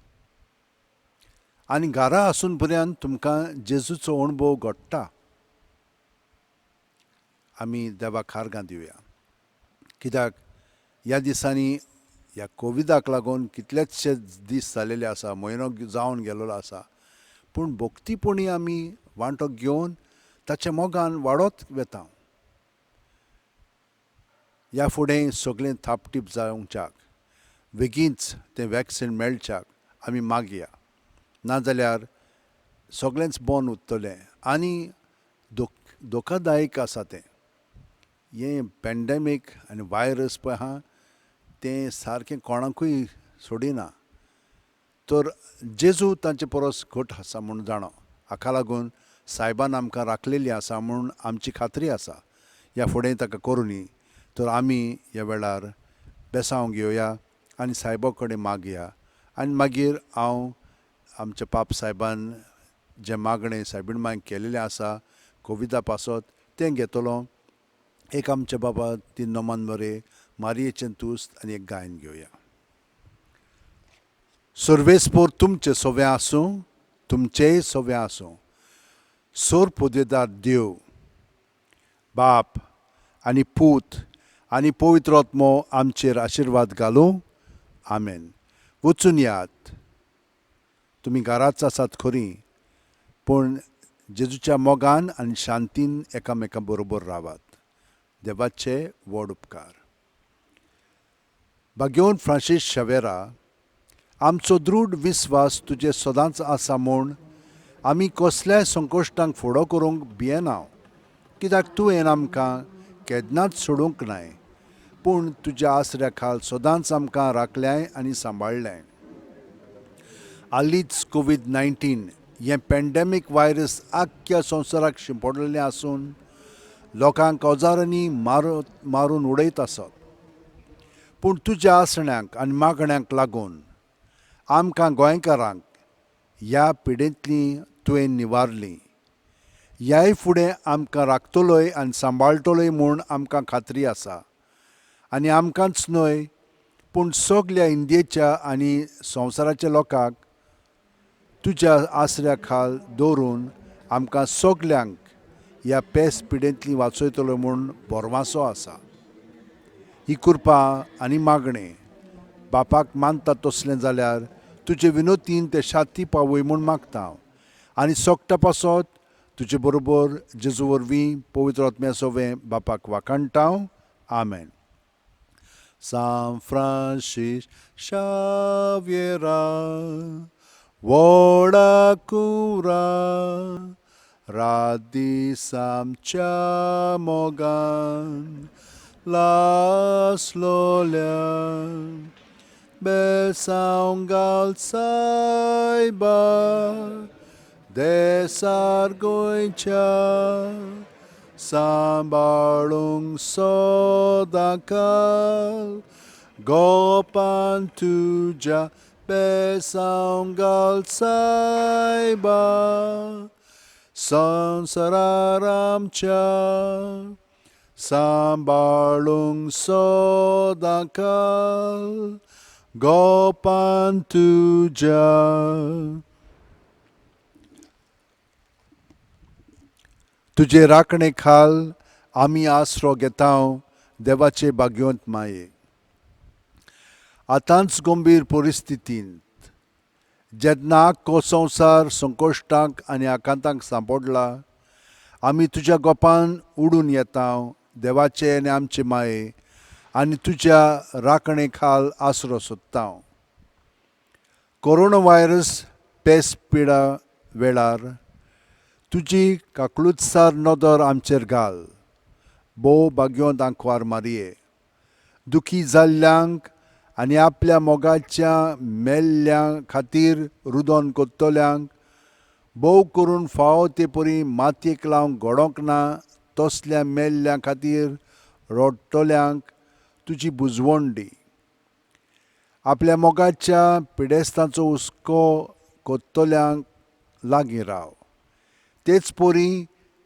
आनी घरा आसून पर्यंत तुमकां जेजूचो अणभव घडटा. आमी देवाक खारगां दिवया, कित्याक ह्या दिसांनी ह्या कोविडाक लागून कितलेचशे दीस जालेले आसा, म्हयनो जावन गेल्लो आसा, पूण भक्तीपणी आमी वांटो घेवन ताच्या मोगान वाडत वता. ह्या फुडें सगळें थापटीप जावच्याक, बेगीनच तें वॅक्सिन मेळच्याक आमी मागया, नाजाल्यार सगळेंच बंद उरतलें आनी धोकादायक आसा तें. हें पॅन्डेमीक आनी व्हायरस पळय आहा तें सारकें कोणाकूय सोडिना, तर जेजू तांचे परस घट आसा म्हूण जाणो. हाका लागून सायबान आमकां राखलेली आसा म्हूण आमची खात्री आसा. ह्या फुडें ताका करुनी तर आमी ह्या वेळार बेसांव घेवया आनी सायबा कडेन मागया आनी मागीर हांव आमच्या पाप सायबान जें मागणें सायबीण मांयक केलेलें आसा कोविदा पासत तें घेतलो. एक आमच्या बाबा तीन नोमान बरे मारयेचें तुस्त आनी एक गायन घेवया. सर्वेस्पोर तुमचें सोवें आसूं, तुमचेंय सोवें आसूं. सोर पोदेदार देव बाप आनी पूत आनी पवित्र आत्मो आमचेर आशिर्वाद घालूं. आमेन. वचून यात, तुमी घराच आसात खरी, पूण जेजूच्या मोगान आनी शांतीन एकामेकां बरोबर रावात. देवाचे व्हड उपकार. भाग्योन फ्रांसीस शवेरा, आमचो दृढ विस्वास तुजे सदांच आसा म्हूण आमी कसल्याय संकश्टांक फुडो करूंक भियेना, कित्याक तुवें आमकां केन्नाच सोडूंक नाय, पूण तुज्या आसऱ्या खाल सदांच आमकां राखल्याय आनी सांबाळ्ळें. हालींच कोवीड-19 हें पॅन्डेमीक व्हायरस आख्ख्या संवसाराक शिंपडलेलें आसून लोकांक हजारांनी मारून उडयत आसत, पूण तुज्या आसण्यांक आनी मागण्यांक लागून आमकां गोंयकारांक ह्या पिडेंतली तुवें निवारली. ह्याय फुडें आमकां राखतलोय आनी सांबाळटलोय म्हूण आमकां खात्री आसा. आनी आमकांच न्हय पूण सगल्या इंडियेच्या आनी संवसाराच्या लोकांक तुज्या आसऱ्या खाल दवरून आमकां सगल्यांक ह्या पेस पिडेंतली वाचयतलो म्हूण भरवासो आसा. ही कृपा आनी मागणें बापाक मानता तसलें जाल्यार तुजे विनोतीन ते शाती पावय म्हूण मागता हांव. आनी सोगटा पासत तुजे बरोबर जेजू वरवीं पवित्र आत्म्या सोवें बापाक वाखाणटा हांव. आमेन. सांत फ्रांसीस शाव्येरा, व्हडा कुंवरा, रात दीस आमच्या मोगान लासलोल्या बेसांव घाल सायबा देसार गोंयच्या सांबाळूंक सदांकाल गोपान तुज्या बेसांव घाल सायबा संवसारार आमच्या सांबाळूंक सदांकाल गोपान तुज्या. तुजे राखणे खाल आमी आसरो घेता देवाचे भाग्योंत माये. आतांच गंभीर परिस्थितींत जेन्ना आख्खो संवसार संकश्टांक आनी आकांतांक सांपडला आमी तुज्या गोपान उडून येता देवाचे आनी आमचे माये आनी तुज्या राखणे खाल आसरो सोदता. कोरोना व्हायरस पेस पिडा वेळार तुजी काकळुतसार नदर आमचेर घाल. भोव भाग्योंत आंकवार मारये दुखी जाल्ल्यांक आनी आपल्या मोगाच्या मेल्ल्या खातीर रुदन कोत्तल्यांक भोव करून फावो ते परी मातयेक लावंक घडोंक ना तसल्या मेल्ल्या खातीर रडटल्यांक तुजी बुजवण दी. आपल्या मोगाच्या पिडेस्तांचो हुस्को कोत्तल्यांक लागीं राव. तेच परी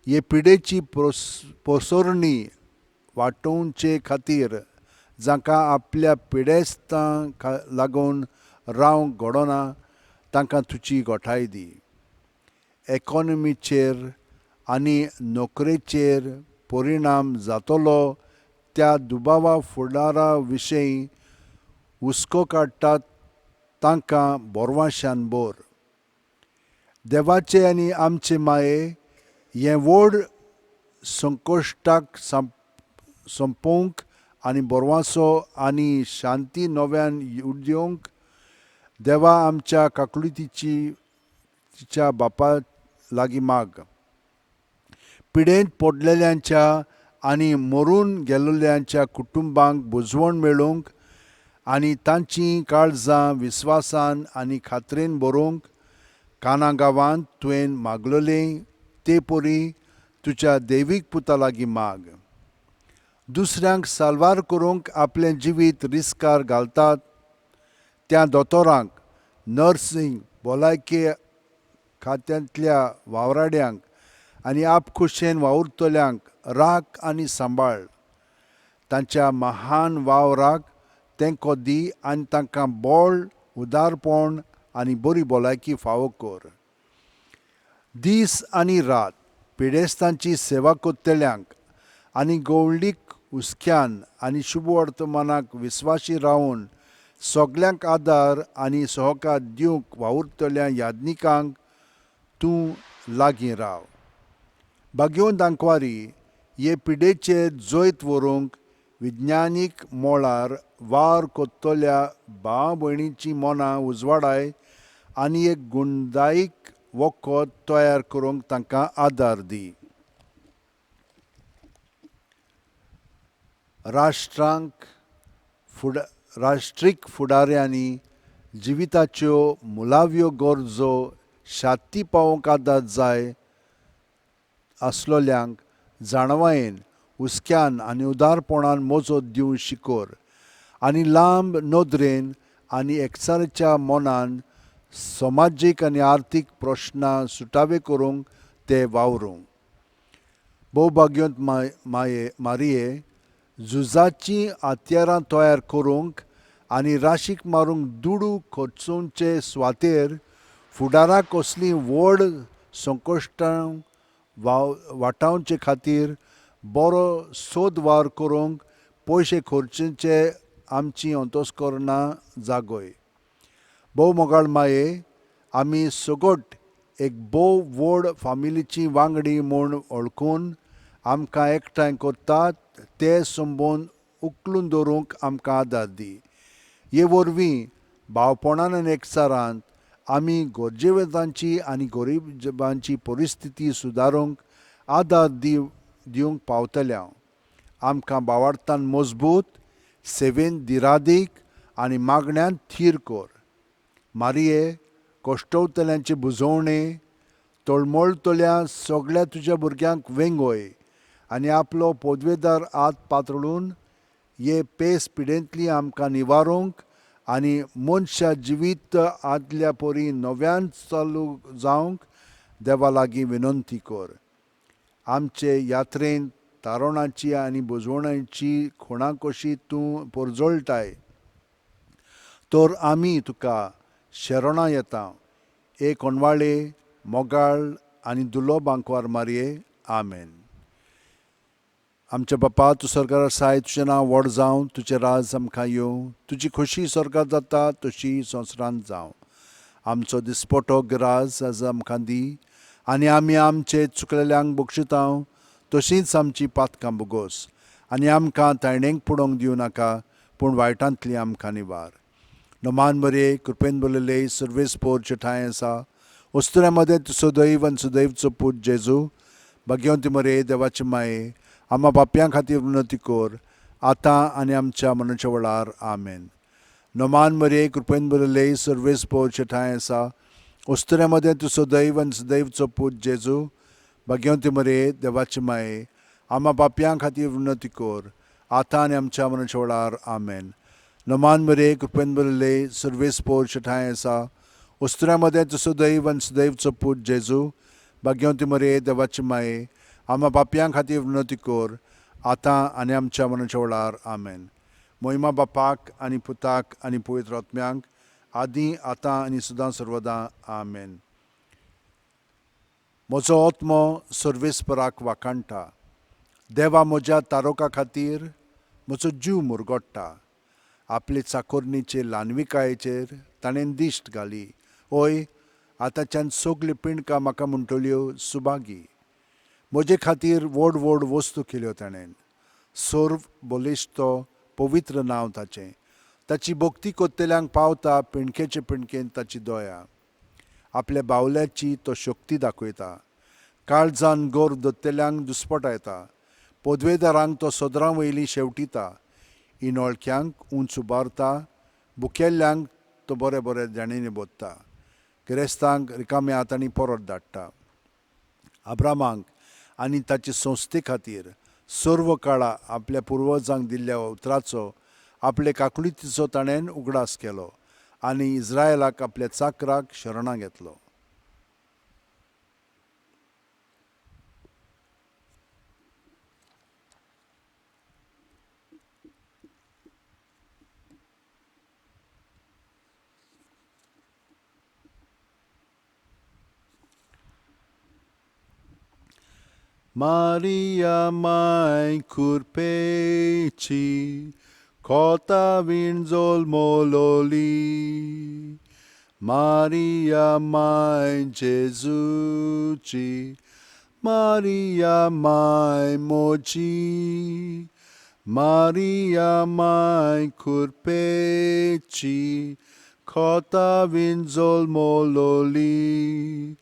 हे पिडेची पसरणी वाटोवचे खातीर जांकां आपल्या पिडेस्तांक लागून रावंक घडना तांकां तुजी गोठाय दी. एकोनॉमीचेर आनी नोकरेचेर परिणाम जातलो त्या दुबावा फुडारा विशयी हुस्को काडटात तांकां बोरवाशान भर. देवाचे आनी आमचे माये हें व्हड संकश्टाक सोंपोवंक आनी बोरवासो आनी शांती नव्यान उद्योंक देवा आमच्या काकळुतीची तिच्या बापा लागीं माग. पिडेंत पडलेल्यांच्या आनी मरून गेल्ल्यांच्या कुटुंबांक बुजवण मेळूंक आनी तांचीं काळजां विस्वासान आनी खात्रेन बरोवंक काना गांवांत तुवें मागलोलें ते परी तुज्या दैवीक पुता लागीं माग. दुसऱ्यांक साल्वार करूंक आपलें जिवीत रिस्कार घालतात त्या दोतोरांक नर्सींग भलायकी खात्यांतल्या वावराड्यांक आनी आपखुशेन वावुरतल्यांक राख आनी सांबाळ. तांच्या महान वावराक तेंको दी आनी तांकां बळ उदारपण आनी बरी भलायकी फावो कर. दीस आनी रात पिडेस्तांची सेवा करतल्यांक आनी गवळीक हुस्क्यान आनी शुभवर्तमानाक विस्वाशी रावन सगल्यांक आदार आनी सहकार दिवंक वावुरतल्या याज्ञिकांक तूं लागीं राव. भाग्योंत आंकवारी हे पिडेचेर जैत व्हरूंक विज्ञानीक मळार वावर कोत्तल्या भाव भयणीचीं मनां उजवाडाय आनी एक गुणदायीक वखद तयार करूंक तांकां आदार दी. राष्ट्रांक राष्ट्रीक फुडाऱ्यांनी जिविताच्यो मुळाव्यो गरजो शाती पावोवंक आदार जाय आसलोल्यांक जाणवायेन हुस्क्यान आनी उदारपणान मजत दिवंक शिकोर आनी लांब नदरेन आनी एकचाराच्या मनान समाजीक आनी आर्थीक प्रश्नां सुटावे करूंक ते वावरूं. भोवभाग्योंत माये मारये झुजाचीं हत्यारां तयार करूंक आनी राशीक मारूंक दुडू खर्चोवचे सुवातेर फुडाराक कसलीं व्हड संकश्टां वाटावचे खातीर बरो सोद वावर करूंक पयशे खर्चचे आमची अंतस्करणां जागय. भोव मोगाळ माये आमी सगट एक भोव व्हड फामिलीची वांगडी म्हूण वळखून आमकां एकठांय करतात ते संबंद उखलून दवरूंक आमकां आदार दी. हे वरवीं भावपणान आनी एकचारान आमी गरजेवंतांची आनी गरिबांची परिस्थिती सुदारूंक आदार दिवंक पावतल्या. आमकां भावार्थान मजबूत, सेवेन दिरादीक आनी मागण्यांत थीर कर. मारिये, कश्टवतल्यांचे बुजवणे तळमळतल्या सगळ्या तुज्या भुरग्यांक वेंगय आनी आपलो पदवेदार हात पातळून हे पेस पिडेंतली आमकां निवारूंक आनी मनशा जिवीत आदल्या परी नव्यान चालू जावंक देवा लागीं विनंती कर. आमचे यात्रेंत तारणाची आनी बुजवणाची खुणां कशी तूं परजळटाय तर आमी तुका शरणां येता. एक अनवाळे मोगाळ आनी दुर्लभ आंकवार मारये. आमेन. आमच्या बापा, तूं सरकार आसाय, तुजें नांव व्हड जावं, तुजें राज आमकां येवं, तुजी खोशी सरकार जाता तशी संवसारांत जावं. आमचो दिसपटो ग्रास आज आमकां दी आनी आमी आमचे चुकलेल्यांक बक्षिता तशींच आमची पातकां बोगोस आनी आमकां तायणेक पडोवंक दिवं नाका, पूण वायटांतली आमकां निवार. नमान बरे, कृपेन बरलेले, सर्वेस पोरचे ठांय आसा. वस्तुऱ्या मदें तूं सदैव आनी सदैवचो पूत जेजू, भाग्यवंती मरे, देवाचे माये, आमा पापयां खातीर विनंती कर आतां आनी आमच्या मनाच्या वेळार. आमेन. नमान मरे, कृपेन बरलेले, सर्वेस पोरचे ठांय आसा. वस्तुऱ्या मदें तूं सदैव आनी सदैवचो पूत जेजू, भाग्यवंती मरे, देवाचे माये, आमा पापयां खातीर विनंती कर आतां आनी आमच्या मनाच्या वेळार. आमेन. नमान मरे, कृपेन बरलेले, सर्वेस पोरचे ठांय आसा. वस्तुऱ्या मदें तूं सदैव आनी सदैवचो पूत जेजू, भाग्यवंती मरे, देवाचे माये, आमा पापयां खातीर विनंती कर आतां आनी आमच्या मनाच्या वेळार. आमेन. मोहिमा बापाक आनी पुताक आनी पवित्र आत्म्यांक, आदी आतां आनी सदां सर्वदां. आमेन. म्हजो आत्मो सर्वेस्पराक वाखाणटा. देवा म्हज्या तारोका खातीर म्हजो जीव मुरगोडटा. आपले चाकोरणीचे ल्हानविकायेचेर ताणें दिश्ट घाली. हय, आतांच्यान सगल्यो पिंडकां म्हाका म्हणटल्यो सुभागी. म्हजे खातीर व्हड व्हड वस्तू केल्यो ताणें. सर्व बलिश्ट तो पवित्र नांव ताचें. ताची भक्ती करतल्यांक पावता पिंडकेचे पिंडकेन ताची दया. आपल्या बावल्याची तो शक्ती दाखयता. काळजान गर्व दत्तल्यांक दुस्पटायता. पदवेदारांक तो सदरां वयली शेवटिता. इनोळक्यांक उंच उबारता. भुकेल्ल्यांक तो बरे बरे जाणेनी भरता. गिरेस्तांक रिकाम्या हातांनी परत धाडटा. आब्रामाक आनी ताचे संस्थे खातीर सर्व काळा आपल्या पुर्वजांक दिल्ल्या उतराचो, आपले काकुळतीचो ताणें उगडास केलो आनी इस्रायलाक आपल्या चाकराक शरणां घेतलो. मारिया माय कुरपेची, कोता विण जल्मलोली. मारिया माय जेजूची, मारिया माय मोजी. मारिया माय कुरपेची, कोता विण जल्मलोली.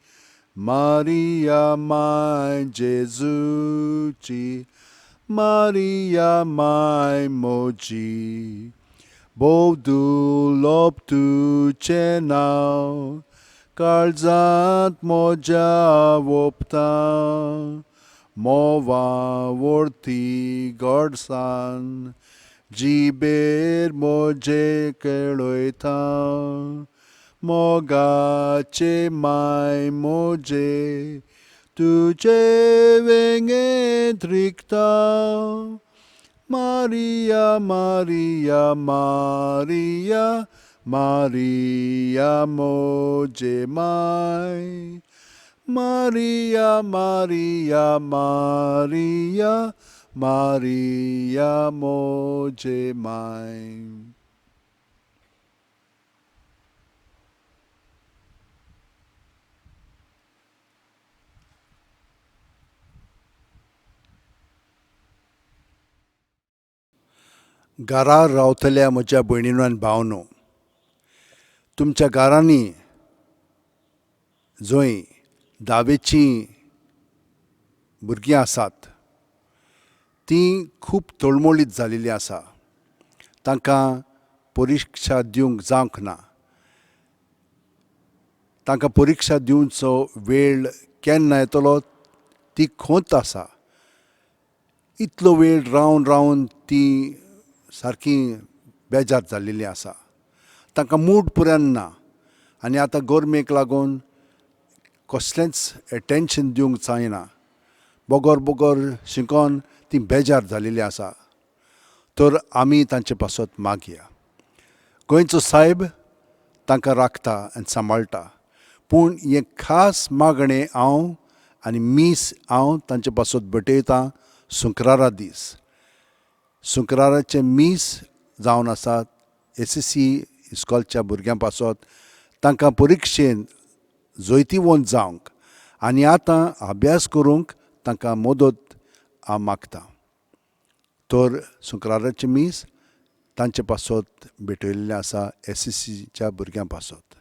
मारिया माय जेजूची, मारिया माय मोजी. भोव दुर्लभ तुजें नांव काळजांत म्हज्या ओंपता. म्होंवा वर्ती गोडसान जिबेर म्हजे केळयता. मोगाचे माय म्हजे तुजे वेंगेंत रिगता. मारिया मारिया मारिया मारिया म्हजे माय. मारिया मारिया मारिया मारिया म्हजे माय. घरा रावतल्या म्हज्या भयणीनो आनी भावनो, तुमच्या घरांनी जंय धावेचीं भुरगीं आसात तीं खूब तळमळीत जाल्लीं आसा. तांकां परिक्षा दिवंक जावंक ना. तांकां परिक्षा दिवचो वेळ केन्ना येतलो ती खंत आसा. इतलो वेळ रावन रावन तीं सारकीं बेजार जाल्लीं आसा. तांकां मूड पुराय ना आनी आतां गरमेक लागून कसलेंच एटेंशन दिवंक जायना. बगर बगर शिकोन तीं बेजार जाल्लीं आसा. तर आमी तांचे पासत मागया. गोंयचो सायब तांकां राखता आनी सांबाळटा. पूण हें खास मागणें हांव आनी मीस हांव तांचे पासत भेटयतां शुक्रारा दीस. शुक्राराचें मीस जावन आसा एस सी सी इस्कॉलच्या भुरग्यां पासत तांकां परिक्षेन जैतिवंत जावंक आनी आतां अभ्यास करूंक तांकां मदत हांव मागतां. तर शुक्राराचें मीस तांचे पासत भेटयल्लें आसा एस सी सीच्या भुरग्यां पासत.